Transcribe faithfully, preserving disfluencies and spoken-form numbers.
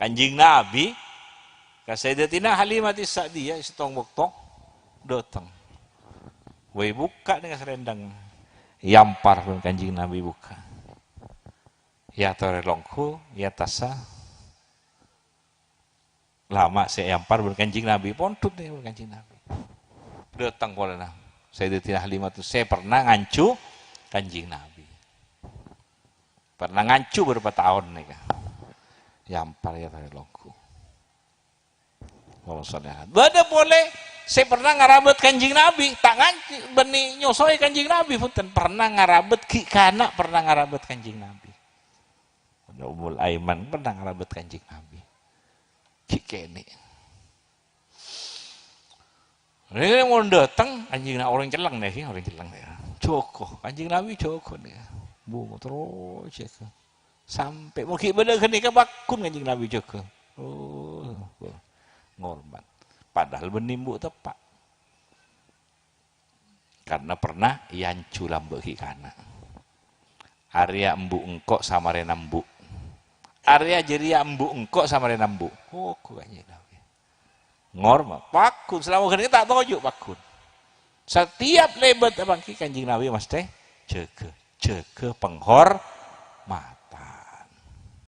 Kanjeng Nabi, ka Sayyidatina Halimatis Sa'diyah, sèttong bâkto, dâteng. Wèy bukka' nèng ka salendhâng, èyampar bân Kanjeng Nabi bukka'. Èyatorè longghu, èyatassa. Lama sè èyampar bân Kanjeng Nabi, pondhut nèng bân Kanjeng Nabi. Dâteng polana Sayyidatina Halimah, sè pernah nganjhu Kanjeng Nabi. Pernah nganjhu bârâmpa taon nèka. Èyampar èyatorè longghu. Allahumma sholli ala. Bâdâ polè sè pernah ngarabât Kanjeng Nabi, ta' nganjhu, bânnè nyosoè Kanjeng Nabi, bhunten, pernah ngarabât ghi' kana', pernah ngarabât Kanjeng Nabi. Ummul Aiman pernah ngarabât Kanjeng Nabi. Ghi' kènè'. Rèng mon dâteng, Kanjeng Nabi orèng celleng nèka, orèng celleng nèka. Jâgâ, Kanjeng Nabi jâgâ nèka. Bu, terros jâgâ. Sampè' mon ghi' bâdâ ghânèka pagghun Kanjeng Nabi jâgâ. Oh, ngormat. Padahal bânnè embu' teppa'. Karna pernah èanjhu lambâ' ghi' kana'. Arèya embu' engko' samarèna embu'. Arèya jârèya embu' engko' samarèna embu'. Oh, Kanjeng Nabi. Ngormat, pagghun, salama ghânèka ta' toju' pagghun. Setiap lèbât apa ghi' Kanjeng Nabi masthè jâgâ, jâgâ penghormat.